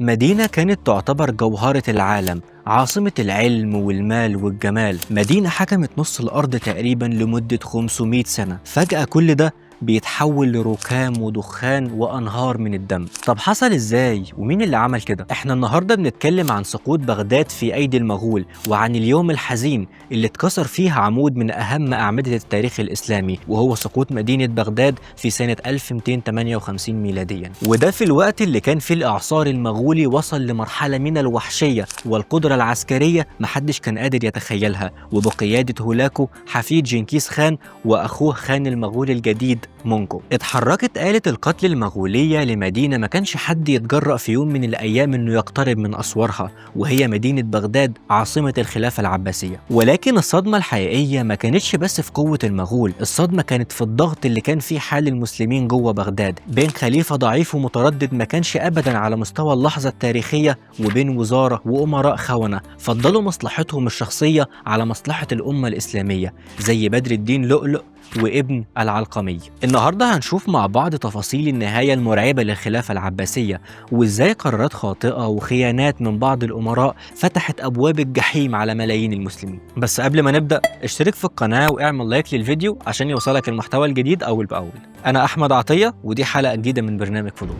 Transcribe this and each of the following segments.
مدينة كانت تعتبر جوهرة العالم، عاصمة العلم والمال والجمال، مدينة حكمت نص الأرض تقريبا لمدة 500 سنة. فجأة كل ده بيتحول لركام ودخان وأنهار من الدم. طب حصل إزاي؟ ومين اللي عمل كده؟ إحنا النهاردة بنتكلم عن سقوط بغداد في أيدي المغول، وعن اليوم الحزين اللي اتكسر فيه عمود من أهم أعمدة التاريخ الإسلامي، وهو سقوط مدينة بغداد في سنة 1258 ميلاديا. وده في الوقت اللي كان فيه الإعصار المغولي وصل لمرحلة من الوحشية والقدرة العسكرية محدش كان قادر يتخيلها، وبقيادة هولاكو حفيد جنكيز خان وأخوه خان المغول الجديد مونكو. اتحركت آلة القتل المغولية لمدينة ما كانش حد يتجرأ في يوم من الأيام إنه يقترب من أسوارها، وهي مدينة بغداد عاصمة الخلافة العباسية. ولكن الصدمة الحقيقية ما كانتش بس في قوة المغول، الصدمة كانت في الضغط اللي كان فيه حال المسلمين جوه بغداد، بين خليفة ضعيف ومتردد ما كانش أبدا على مستوى اللحظة التاريخية، وبين وزارة وأمراء خونة فضلوا مصلحتهم الشخصية على مصلحة الأمة الإسلامية، زي بدر الدين لؤلؤ وابن العلقمي. النهارده هنشوف مع بعض تفاصيل النهاية المرعبة للخلافة العباسية، وازاي قرارات خاطئة وخيانات من بعض الأمراء فتحت أبواب الجحيم على ملايين المسلمين. بس قبل ما نبدأ اشترك في القناة واعمل لايك للفيديو عشان يوصلك المحتوى الجديد أول بأول. أنا أحمد عطية، ودي حلقة جديدة من برنامج فضول.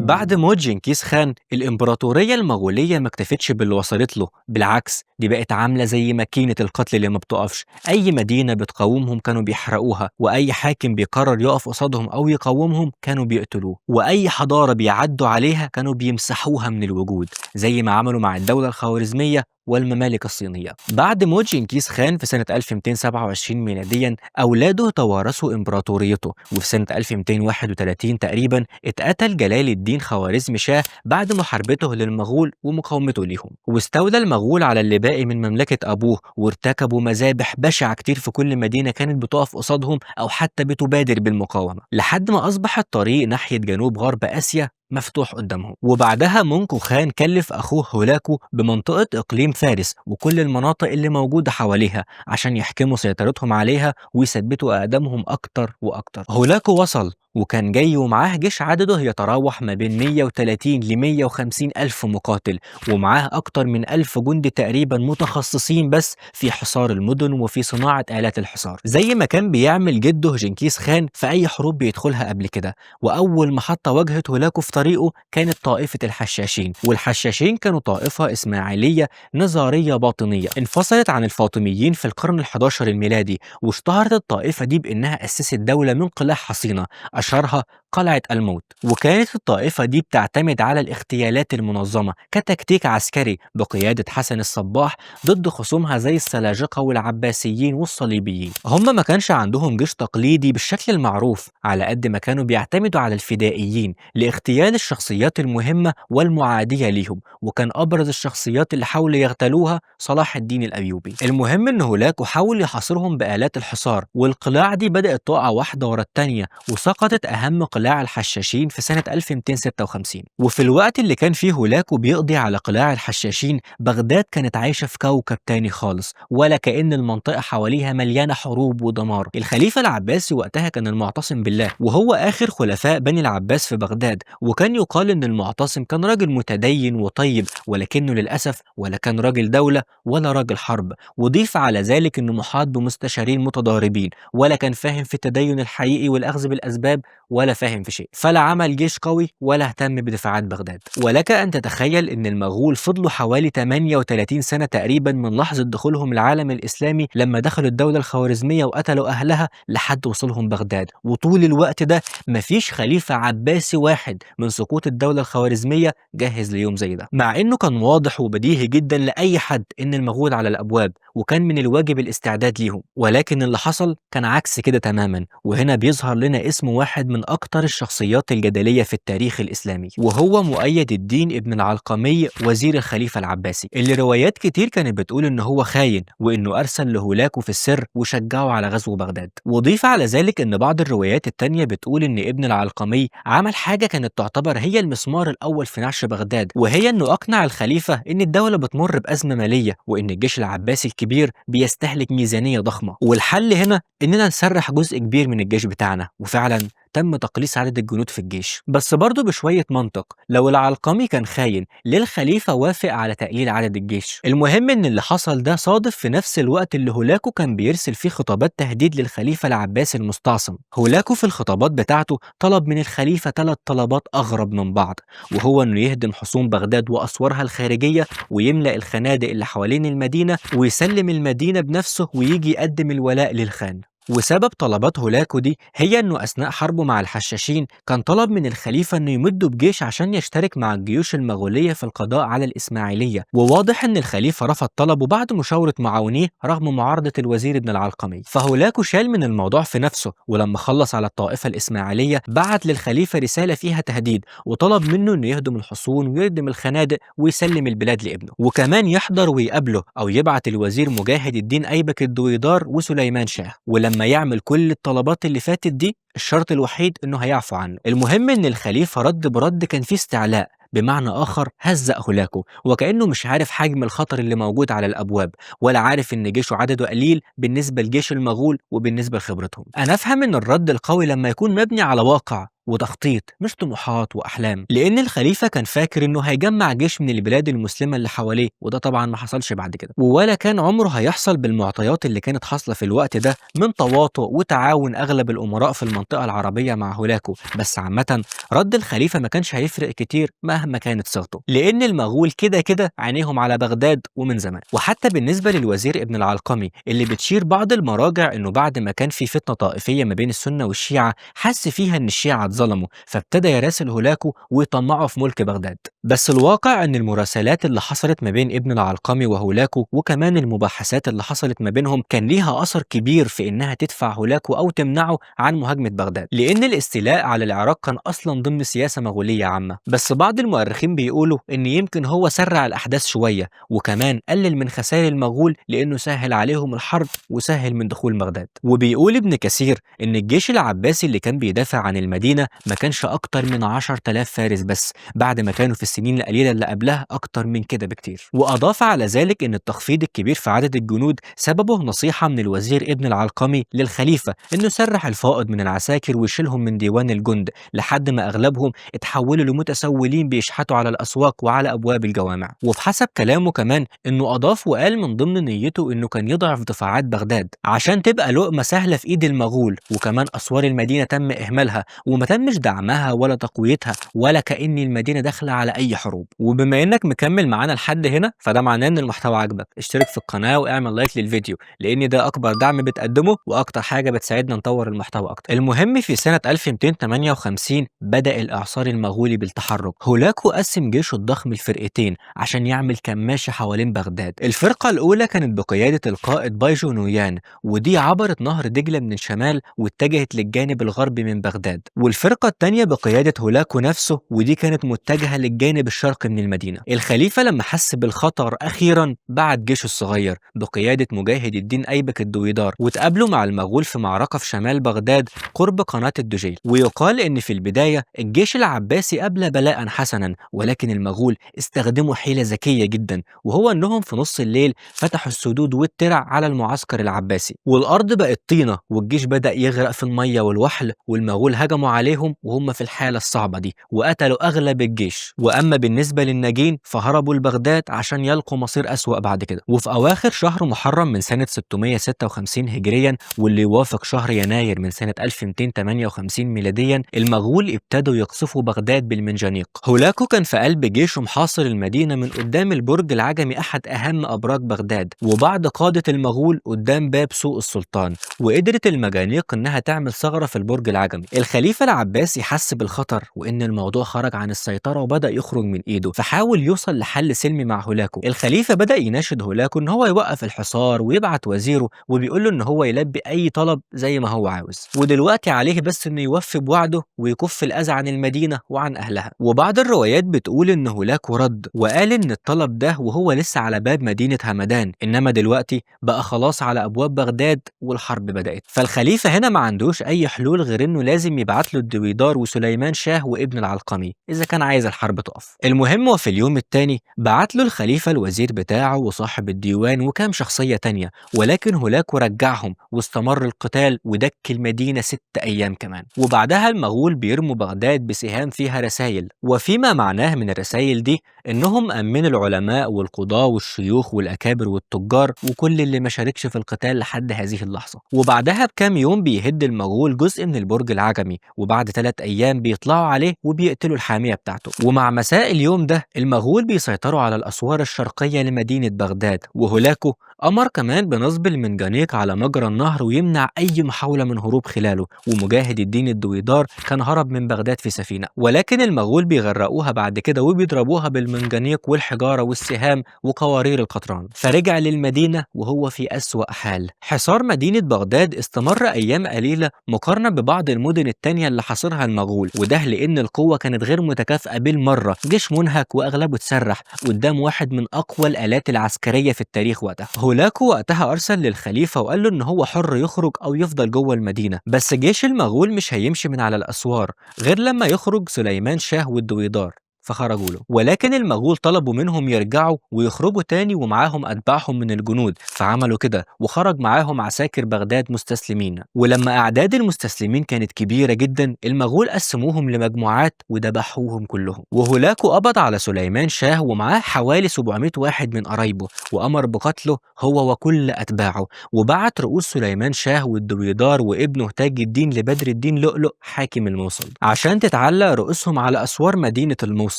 بعد موت جنكيز خان الإمبراطورية المغولية ما اكتفتش باللي وصلت له، بالعكس دي بقت عاملة زي ماكينة القتل اللي ما بتقفش. أي مدينة بتقاومهم كانوا بيحرقوها، وأي حاكم بيقرر يقف قصادهم أو يقاومهم كانوا بيقتلوه، وأي حضارة بيعدوا عليها كانوا بيمسحوها من الوجود، زي ما عملوا مع الدولة الخوارزمية والممالك الصينية. بعد موت جنكيز خان في سنة 1227 ميلاديا أولاده توارثوا إمبراطوريته، وفي سنة 1231 تقريبا اتقتل جلال الدين خوارزم شاه بعد محاربته للمغول ومقاومته ليهم، واستولى المغول على اللي باقي من مملكة أبوه، وارتكبوا مذابح بشعة كتير في كل مدينة كانت بتقف قصادهم أو حتى بتبادر بالمقاومة، لحد ما أصبح الطريق ناحية جنوب غرب آسيا مفتوح قدامهم. وبعدها مونكو خان كلف أخوه هولاكو بمنطقة إقليم فارس وكل المناطق اللي موجودة حواليها عشان يحكموا سيطرتهم عليها ويثبتوا أقدامهم أكتر وأكتر. هولاكو وصل وكان جاي ومعاه جيش عدده يتراوح ما بين 130 ل 150 ألف مقاتل، ومعاه أكتر من 1000 جندي تقريبا متخصصين بس في حصار المدن وفي صناعة آلات الحصار، زي ما كان بيعمل جده جنكيز خان في أي حروب بيدخلها قبل كده. وأول محطة واجهت هولاكو في طريقه كانت طائفة الحشاشين، والحشاشين كانوا طائفة إسماعيلية نزارية باطنية انفصلت عن الفاطميين في القرن ال11 الميلادي، واشتهرت الطائفة دي بأنها أسست دولة من قلاع حصينة أشهرها قلعة الموت. وكانت الطائفة دي بتعتمد على الاغتيالات المنظمة كتكتيك عسكري بقيادة حسن الصباح ضد خصومها زي السلاجقة والعباسيين والصليبيين. هم ما كانش عندهم جيش تقليدي بالشكل المعروف، على قد ما كانوا بيعتمدوا على الفدائيين لاغتيال الشخصيات المهمة والمعادية ليهم، وكان أبرز الشخصيات اللي حاولوا يغتالوها صلاح الدين الأيوبي. المهم إن هولاكو حاول يحاصرهم بآلات الحصار، والقلاع دي بدأت تقع واحدة ورا التانية، وسقطت أهم قلاع الحشاشين في سنة 1256. وفي الوقت اللي كان فيه هولاكو بيقضي على قلاع الحشاشين، بغداد كانت عايشة في كوكب تاني خالص، ولا كأن المنطقة حواليها مليانة حروب ودمار. الخليفة العباسي وقتها كان المعتصم بالله، وهو آخر خلفاء بني العباس في بغداد، وكان يقال إن المعتصم كان راجل متدين وطيب، ولكنه للأسف ولا كان راجل دولة ولا راجل حرب، وضيف على ذلك إنه محاط بمستشارين متضاربين، ولا كان فاهم في التدين الحقيقي والأخذ بالأسباب، ولا فاهم في شيء، فلا عمل جيش قوي ولا اهتم بدفاعات بغداد. ولك أن تتخيل أن المغول فضلوا حوالي 38 سنة تقريبا من لحظة دخولهم العالم الإسلامي لما دخلوا الدولة الخوارزمية وقتلوا أهلها لحد وصولهم بغداد، وطول الوقت ده مفيش خليفة عباسي واحد من سقوط الدولة الخوارزمية جهز ليوم زي ده، مع أنه كان واضح وبديهي جدا لأي حد أن المغول على الأبواب وكان من الواجب الاستعداد ليهم، ولكن اللي حصل كان عكس كده تماما. وهنا بيظهر لنا اسم واحد من أكتر أكتر الشخصيات الجدلية في التاريخ الإسلامي، وهو مؤيد الدين ابن العلقمي وزير الخليفة العباسي، اللي روايات كتير كانت بتقول إن هو خاين وإنه أرسل لهولاكو في السر وشجعه على غزو بغداد. وضيف على ذلك إن بعض الروايات التانية بتقول إن ابن العلقمي عمل حاجة كانت تعتبر هي المسمار الأول في نعش بغداد، وهي إنه أقنع الخليفة إن الدولة بتمر بأزمة مالية وإن الجيش العباسي الكبير بيستهلك ميزانية ضخمة، والحل هنا إننا نسرح جزء كبير من الجيش بتاعنا. وفعلا تم تقليص عدد الجنود في الجيش. بس برضه بشوية منطق، لو العلقمي كان خاين ليه الخليفة وافق على تقليل عدد الجيش؟ المهم إن اللي حصل ده صادف في نفس الوقت اللي هولاكو كان بيرسل فيه خطابات تهديد للخليفة العباسي المستعصم. هولاكو في الخطابات بتاعته طلب من الخليفة 3 طلبات أغرب من بعض، وهو إنه يهدم حصون بغداد وأسوارها الخارجية، ويملأ الخنادق اللي حوالين المدينة، ويسلم المدينة بنفسه، ويجي يقدم الولاء للخان. وسبب طلبات هولاكو دي هي انه اثناء حربه مع الحشاشين كان طلب من الخليفة انه يمده بجيش عشان يشترك مع الجيوش المغوليه في القضاء على الاسماعيلية، وواضح ان الخليفة رفض طلبه بعد مشاوره معاونيه رغم معارضة الوزير ابن العلقمي. فهولاكو شال من الموضوع في نفسه، ولما خلص على الطائفة الاسماعيلية بعت للخليفة رسالة فيها تهديد وطلب منه انه يهدم الحصون ويردم الخنادق ويسلم البلاد لابنه، وكمان يحضر ويقابله او يبعت الوزير مجاهد الدين ايبك الدويدار وسليمان شاه. ولما يعمل كل الطلبات اللي فاتت دي الشرط الوحيد انه هيعفو عنه. المهم ان الخليفة رد برد كان فيه استعلاء، بمعنى آخر هزأ هولاكو، وكأنه مش عارف حجم الخطر اللي موجود على الأبواب، ولا عارف إن جيشه عدده قليل بالنسبة لجيش المغول وبالنسبة لخبرتهم. أنا أفهم إن الرد القوي لما يكون مبني على واقع وتخطيط مش طموحات وأحلام، لأن الخليفة كان فاكر إنه هيجمع جيش من البلاد المسلمة اللي حواليه، وده طبعا ما حصلش بعد كده، ولا كان عمره هيحصل بالمعطيات اللي كانت حاصلة في الوقت ده من تواطؤ وتعاون أغلب الأمراء في المنطقة العربية مع هولاكو. بس عامة رد الخليفة ما كانش هيفرق كتير مهما كانت صيغته، لأن المغول كده كده عينيهم على بغداد ومن زمان. وحتى بالنسبة للوزير ابن العلقمي اللي بتشير بعض المراجع إنه بعد ما كان في فتنة طائفية ما بين السنة والشيعة حس فيها إن الشيعة ظلموا، فابتدى يراسل هولاكو ويطمعه في ملك بغداد. بس الواقع ان المراسلات اللي حصلت ما بين ابن العلقمي وهولاكو وكمان المباحثات اللي حصلت ما بينهم كان ليها اثر كبير في انها تدفع هولاكو او تمنعه عن مهاجمة بغداد، لان الاستيلاء على العراق كان اصلا ضمن سياسة مغولية عامة. بس بعض المؤرخين بيقولوا ان يمكن هو سرع الاحداث شوية، وكمان قلل من خسائر المغول لانه سهل عليهم الحرب وسهل من دخول بغداد. وبيقول ابن كثير ان الجيش العباسي اللي كان بيدافع عن المدينة ما كانش أكتر من 10,000 فارس بس، بعد ما كانوا في السنين القليلة اللي قبلها أكتر من كده بكتير. وأضاف على ذلك إن التخفيض الكبير في عدد الجنود سببه نصيحة من الوزير ابن العلقمي للخليفة إنه سرح الفائض من العساكر ويشيلهم من ديوان الجند، لحد ما أغلبهم اتحولوا لمتسولين بيشحتوا على الأسواق وعلى أبواب الجوامع. وبحسب كلامه كمان إنه أضاف وقال من ضمن نيته إنه كان يضعف دفاعات بغداد عشان تبقى لقمة سهلة في إيد المغول، وكمان أسوار المدينة تم إهمالها وما تمش دعمها ولا تقويتها، ولا كأن المدينة داخلة على أي حروب. وبما إنك مكمل معانا لحد هنا فده معناه إن المحتوى عجبك، اشترك في القناة واعمل لايك للفيديو، لأن ده أكبر دعم بتقدمه وأكتر حاجة بتساعدنا نطور المحتوى أكتر. المهم في سنة 1258 بدأ الإعصار المغولي بالتحرك. هولاكو قسم جيشه الضخم لفرقتين عشان يعمل كماشة حوالين بغداد. الفرقة الأولى كانت بقيادة القائد بايجو نويان، ودي عبرت نهر دجلة من الشمال واتجهت للجانب الغربي من بغداد. والفرقة الثانية بقيادة هولاكو نفسه، ودي كانت متجهة للجانب الشرقي من المدينة. الخليفة لما حس بالخطر أخيرا بعت جيشه الصغير بقيادة مجاهد الدين أيبك الدويدار، وتقابلوا مع المغول في معركة في شمال بغداد قرب قناة الدجيل. ويقال إن في البداية الجيش العباسي أبلى بلاء حسنا، ولكن المغول استخدموا حيلة ذكية جدا، وهو إنهم في نص الليل فتحوا السدود والترع على المعسكر العباسي، والأرض بقت طينة والجيش بدأ يغرق في المية والوحل، والمغول هجموا عليهم وهم في الحالة الصعبة دي وقتلوا أغلب الجيش. وأما بالنسبة للناجين فهربوا لبغداد عشان يلقوا مصير أسوأ بعد كده. وفي أواخر شهر محرم من سنة 656 هجريا، واللي يوافق شهر يناير من سنة 1258 ميلاديا، المغول ابتدوا يقصفوا بغداد بالمنجنيق. هولاكو كان في قلب جيشه محاصر المدينة من قدام البرج العجمي أحد أهم أبراج بغداد، وبعض قادة المغول قدام باب سوق السلطان، وقدرت المجانيق إنها تعمل ثغرة في البرج العجمي. الخليفة العباسي حس بالخطر وإن الموضوع خرج عن السيطرة وبدأ يخرج بتخرج من ايده، فحاول يوصل لحل سلمي مع هولاكو. الخليفة بدأ يناشد هولاكو ان هو يوقف الحصار ويبعت وزيره، وبيقول له ان هو يلبي اي طلب زي ما هو عاوز، ودلوقتي عليه بس انه يوفي بوعده ويكف الاذى عن المدينة وعن اهلها. وبعض الروايات بتقول ان هولاكو رد وقال ان الطلب ده وهو لسه على باب مدينة همدان، انما دلوقتي بقى خلاص على ابواب بغداد والحرب بدأت. فالخليفة هنا ما عندوش اي حلول غير انه لازم يبعت له الدويدار وسليمان شاه وابن العلقمي اذا كان عايز الحرب تقف. المهم وفي اليوم الثاني بعت له الخليفة الوزير بتاعه وصاحب الديوان وكام شخصية تانية، ولكن هولاكو رجعهم واستمر القتال ودك المدينة 6 أيام كمان. وبعدها المغول بيرموا بغداد بسهام فيها رسائل، وفيما معناه من الرسائل دي إنهم أمنوا العلماء والقضاة والشيوخ والأكابر والتجار وكل اللي ما شاركش في القتال لحد هذه اللحظة. وبعدها بكام يوم بيهد المغول جزء من البرج العجمي، وبعد 3 أيام بيطلعوا عليه وبيقتلوا الحامية بتاعته. ومع مساء اليوم ده المغول بيسيطروا على الأسوار الشرقية لمدينة بغداد، وهولاكو أمر كمان بنصب المنجنيق على مجرى النهر ويمنع أي محاولة من هروب خلاله. ومجاهد الدين الدويدار كان هرب من بغداد في سفينة، ولكن المغول بيغرقوها بعد كده وبيضربوها بالمنجنيق والحجارة والسهام وقوارير القطران، فرجع للمدينة وهو في أسوأ حال. حصار مدينة بغداد استمر أيام قليلة مقارنة ببعض المدن التانية اللي حاصرها المغول، وده لأن القوة كانت غير متكافئة بالمرة، جيش منهك وأغلبه اتسرح قدام واحد من أقوى الآلات العسكرية في التاريخ وقتها. هولاكو وقتها أرسل للخليفة وقال له إن هو حر يخرج أو يفضل جوه المدينة، بس جيش المغول مش هيمشي من على الأسوار غير لما يخرج سليمان شاه والدويدار، فخرجوا له. ولكن المغول طلبوا منهم يرجعوا ويخرجوا تاني ومعاهم أتباعهم من الجنود، فعملوا كده وخرج معاهم عساكر بغداد مستسلمين. ولما أعداد المستسلمين كانت كبيرة جدا المغول قسموهم لمجموعات وذبحوهم كلهم. وهولاكو قبض على سليمان شاه ومعاه حوالي 700 واحد من قرايبه، وأمر بقتله هو وكل أتباعه، وبعت رؤوس سليمان شاه والدويدار وابنه تاج الدين لبدر الدين لؤلؤ حاكم الموصل عشان تتعلق رؤوسهم على أسوار مدينة الموصل.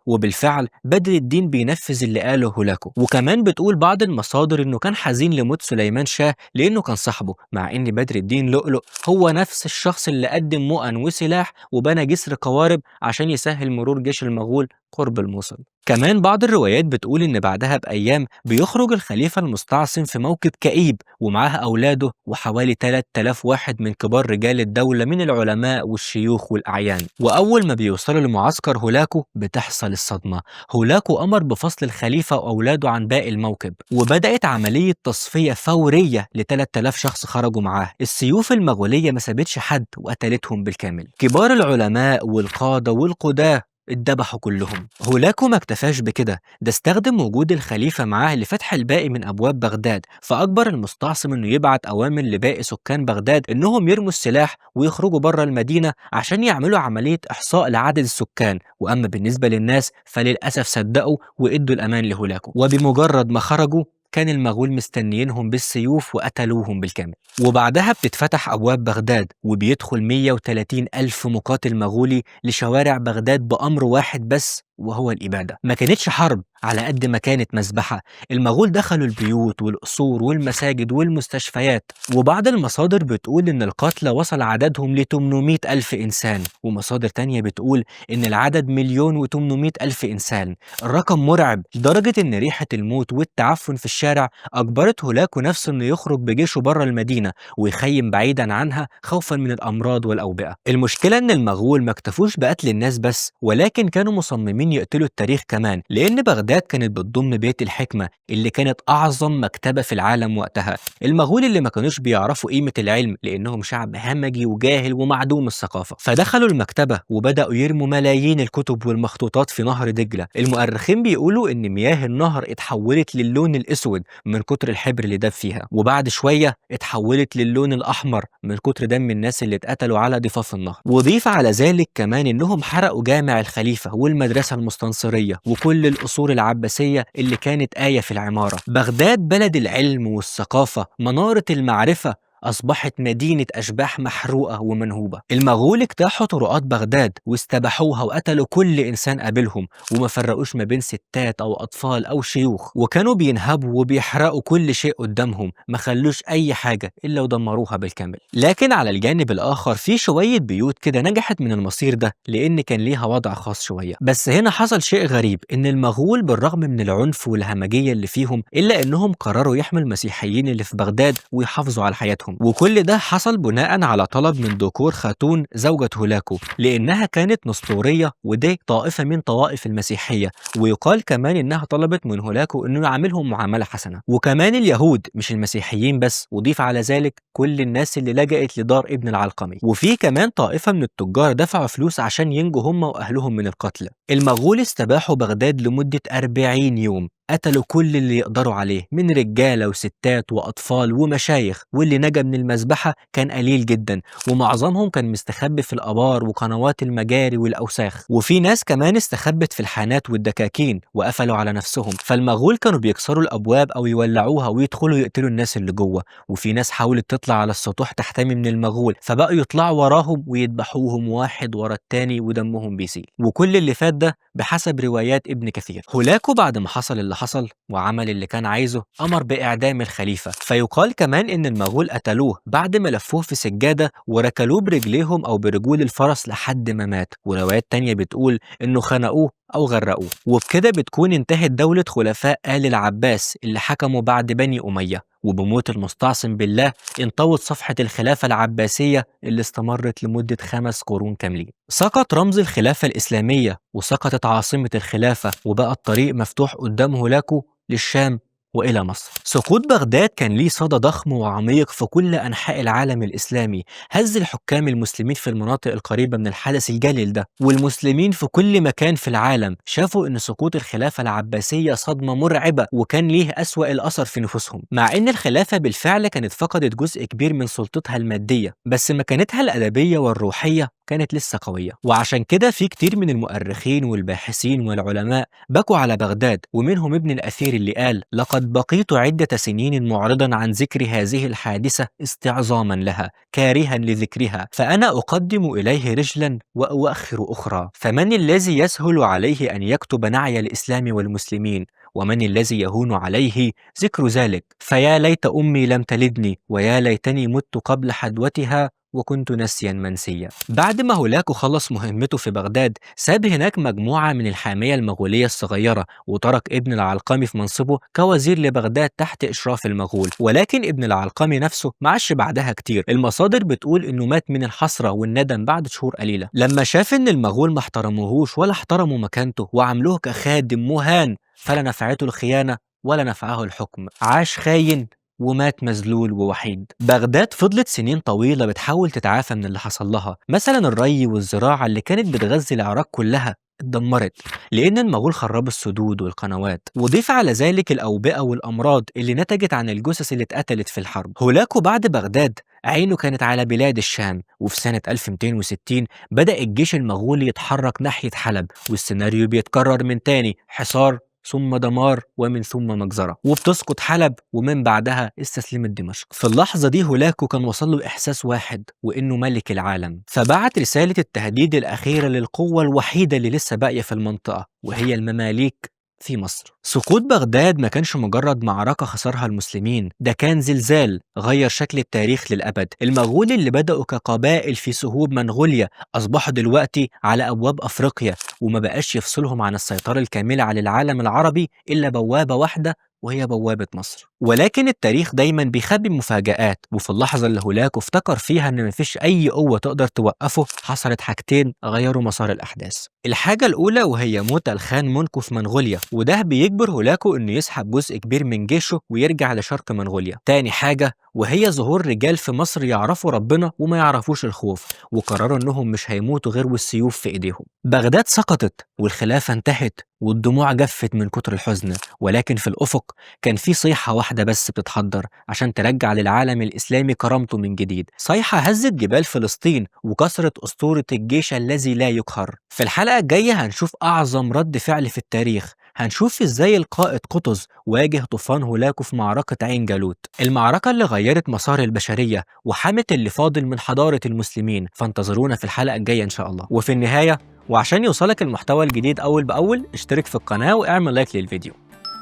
وبالفعل بدر الدين بينفذ اللي قاله هولاكو. وكمان بتقول بعض المصادر انه كان حزين لموت سليمان شاه لانه كان صاحبه، مع ان بدر الدين لؤلؤ هو نفس الشخص اللي قدم مؤن وسلاح وبنى جسر قوارب عشان يسهل مرور جيش المغول قرب الموصل. كمان بعض الروايات بتقول إن بعدها بأيام بيخرج الخليفة المستعصم في موكب كئيب ومعاه أولاده وحوالي 3000 واحد من كبار رجال الدولة من العلماء والشيوخ والأعيان. وأول ما بيوصلوا لمعسكر هولاكو بتحصل الصدمة. هولاكو أمر بفصل الخليفة وأولاده عن باقي الموكب، وبدأت عملية تصفية فورية ل 3000 شخص خرجوا معاه. السيوف المغولية ما سابتش حد وقتلتهم بالكامل. كبار العلماء والقادة والقداة اتذبحوا كلهم. هولاكو ما اكتفاش بكده، ده استخدم وجود الخليفة معاه لفتح الباقي من أبواب بغداد، فأجبر المستعصم إنه يبعت أوامر لباقي سكان بغداد إنهم يرموا السلاح ويخرجوا بره المدينة عشان يعملوا عملية إحصاء لعدد السكان. وأما بالنسبة للناس فللأسف صدقوا وإدوا الأمان لهولاكو، وبمجرد ما خرجوا كان المغول مستنيينهم بالسيوف وقتلوهم بالكامل. وبعدها بتتفتح أبواب بغداد وبيدخل 130 ألف مقاتل مغولي لشوارع بغداد بأمر واحد بس، وهو الإبادة. ما كانتش حرب على قد ما كانت مذبحة. المغول دخلوا البيوت والقصور والمساجد والمستشفيات، وبعض المصادر بتقول إن القتلى وصل عددهم ل 800 ألف إنسان، ومصادر تانية بتقول إن العدد 1,800,000 إنسان. الرقم مرعب لدرجة إن ريحة الموت والتعفن في الشارع أجبرت هولاكو نفسه إنه يخرج بجيشه بره المدينة ويخيم بعيدا عنها خوفا من الأمراض والأوبئة. المشكلة إن المغول ما اكتفوش بقتل الناس بس، ولكن كانوا مصممين يقتلوا التاريخ كمان، لأن بغداد كانت بتضم بيت الحكمة اللي كانت أعظم مكتبة في العالم وقتها. المغول اللي ما كانوش بيعرفوا قيمة العلم لأنهم شعب همجي وجاهل ومعدوم الثقافة، فدخلوا المكتبة وبدأوا يرموا ملايين الكتب والمخطوطات في نهر دجلة. المؤرخين بيقولوا إن مياه النهر اتحولت للون الأسود من كتر الحبر اللي داب فيها، وبعد شوية اتحولت للون الأحمر من كتر دم الناس اللي اتقتلوا على ضفاف النهر. وضيف على ذلك كمان إنهم حرقوا جامع الخليفة والمدرسة المستنصرية وكل القصور العباسية اللي كانت آية في العمارة. بغداد بلد العلم والثقافة، منارة المعرفة، أصبحت مدينة أشباح محروقة ومنهوبة. المغول اجتاحوا طرقات بغداد واستباحوها وقتلوا كل إنسان قابلهم، وما فرقوش ما بين ستات أو أطفال أو شيوخ، وكانوا بينهبوا وبيحرقوا كل شيء قدامهم، ما خلوش أي حاجة إلا ودمروها بالكامل. لكن على الجانب الآخر في شوية بيوت كده نجحت من المصير ده لأن كان ليها وضع خاص شوية. بس هنا حصل شيء غريب، إن المغول بالرغم من العنف والهمجية اللي فيهم إلا إنهم قرروا يحموا المسيحيين اللي في بغداد ويحافظوا على حياتهم، وكل ده حصل بناء على طلب من دكور خاتون زوجة هولاكو، لأنها كانت نسطورية وده طائفة من طوائف المسيحية، ويقال كمان إنها طلبت من هولاكو إنه يعاملهم معاملة حسنة. وكمان اليهود مش المسيحيين بس، وضيف على ذلك كل الناس اللي لجأت لدار ابن العلقمي. وفي كمان طائفة من التجار دفعوا فلوس عشان ينجوا هم وأهلهم من القتل. المغول استباحوا بغداد لمدة 40 يوم، قتلوا كل اللي يقدروا عليه من رجالة وستات وأطفال ومشايخ، واللي نجا من المذبحة كان قليل جدا، ومعظمهم كان مستخبي في الآبار وقنوات المجاري والأوساخ، وفي ناس كمان استخبت في الحانات والدكاكين وقفلوا على نفسهم. فالمغول كانوا بيكسروا الأبواب أو يولعوها ويدخلوا يقتلوا الناس اللي جوه، وفي ناس حاولت تطلع على السطوح تحتمي من المغول، فبقوا يطلعوا وراهم ويذبحوهم واحد ورا التاني ودمهم بيسيل. وكل اللي فات ده بحسب روايات ابن كثير. هولاكو بعد ما حصل اللي حصل وعمل اللي كان عايزه أمر بإعدام الخليفة، فيقال كمان إن المغول قتلوه بعد ما لفوه في سجادة وركلوه برجليهم أو برجول الفرس لحد ما مات، وروايات تانية بتقول إنه خنقوه أو غرقوه. وبكده بتكون انتهت دولة خلفاء آل العباس اللي حكموا بعد بني أمية، وبموت المستعصم بالله انطوت صفحة الخلافة العباسية اللي استمرت لمدة 5 قرون كاملين. سقط رمز الخلافة الإسلامية وسقطت عاصمة الخلافة، وبقى الطريق مفتوح قدام هولاكو للشام وإلى مصر. سقوط بغداد كان ليه صدى ضخم وعميق في كل أنحاء العالم الإسلامي، هز الحكام المسلمين في المناطق القريبة من الحدث الجلل ده، والمسلمين في كل مكان في العالم شافوا إن سقوط الخلافة العباسية صدمة مرعبة وكان ليه أسوأ الأثر في نفوسهم. مع إن الخلافة بالفعل كانت فقدت جزء كبير من سلطتها المادية، بس مكانتها الأدبية والروحية كانت لسه قوية. وعشان كده في كتير من المؤرخين والباحثين والعلماء بكوا على بغداد، ومنهم ابن الأثير اللي قال: لقد بقيت عدة سنين معرضا عن ذكر هذه الحادثة استعظاما لها، كارها لذكرها، فأنا أقدم إليه رجلا وأؤخر أخرى، فمن الذي يسهل عليه أن يكتب نعي الإسلام والمسلمين، ومن الذي يهون عليه ذكر ذلك؟ فيا ليت أمي لم تلدني، ويا ليتني مت قبل حدوتها وكنت نسيا منسيا. بعد ما هولاكو خلص مهمته في بغداد، ساب هناك مجموعة من الحامية المغولية الصغيرة، وترك ابن العلقمي في منصبه كوزير لبغداد تحت إشراف المغول. ولكن ابن العلقمي نفسه ما عاش بعدها كتير، المصادر بتقول إنه مات من الحسرة والندم بعد شهور قليلة، لما شاف إن المغول ما احترموهوش ولا احترموا مكانته وعاملوه كخادم مهان، فلا نفعته الخيانة ولا نفعه الحكم، عاش خاين ومات مذلول ووحيد. بغداد فضلت سنين طويلة بتحاول تتعافى من اللي حصل لها، مثلا الري والزراعة اللي كانت بتغذي العراق كلها اتدمرت لأن المغول خربوا السدود والقنوات، وضيف على ذلك الأوبئة والأمراض اللي نتجت عن الجثث اللي اتقتلت في الحرب. هولاكو بعد بغداد عينه كانت على بلاد الشام، وفي سنة 1260 بدأ الجيش المغولي يتحرك ناحية حلب، والسيناريو بيتكرر من تاني: حصار ثم دمار ومن ثم مجزرة، وبتسقط حلب ومن بعدها استسلمت دمشق. في اللحظة دي هولاكو كان وصل له إحساس واحد، وإنه ملك العالم، فبعت رسالة التهديد الأخيرة للقوة الوحيدة اللي لسه باقية في المنطقة، وهي المماليك في مصر. سقوط بغداد ما كانش مجرد معركة خسرها المسلمين، ده كان زلزال غير شكل التاريخ للأبد. المغول اللي بدأوا كقبائل في سهوب منغوليا أصبحوا دلوقتي على أبواب أفريقيا، وما بقاش يفصلهم عن السيطرة الكاملة على العالم العربي إلا بوابة واحدة، وهي بوابة مصر. ولكن التاريخ دايما بيخبي مفاجآت، وفي اللحظة اللي هولاكو افتكر فيها إن مفيش أي قوة تقدر توقفه، حصلت حاجتين غيروا مسار الأحداث. الحاجة الأولى وهي موت الخان مونكو في منغوليا، وده بيجبر هولاكو إنه يسحب جزء كبير من جيشه ويرجع لشرق منغوليا. تاني حاجة وهي ظهور رجال في مصر يعرفوا ربنا وما يعرفوش الخوف، وقرروا إنهم مش هيموتوا غير والسيوف في إيديهم. بغداد سقطت والخلافة انتهت والدموع جفت من كتر الحزن، ولكن في الأفق كان في صيحة واحدة بس بتتحضر عشان ترجع للعالم الإسلامي كرامته من جديد، صيحة هزت جبال فلسطين وكسرت أسطورة الجيش الذي لا يقهر. في الحلقة الجاية هنشوف أعظم رد فعل في التاريخ، هنشوف إزاي القائد قطز واجه طوفان هولاكو في معركة عين جالوت، المعركة اللي غيرت مسار البشرية وحمت اللي فاضل من حضارة المسلمين. فانتظرونا في الحلقة الجاية إن شاء الله. وفي النهاية، وعشان يوصلك المحتوى الجديد أول بأول، اشترك في القناة واعمل لايك للفيديو.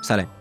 سلام.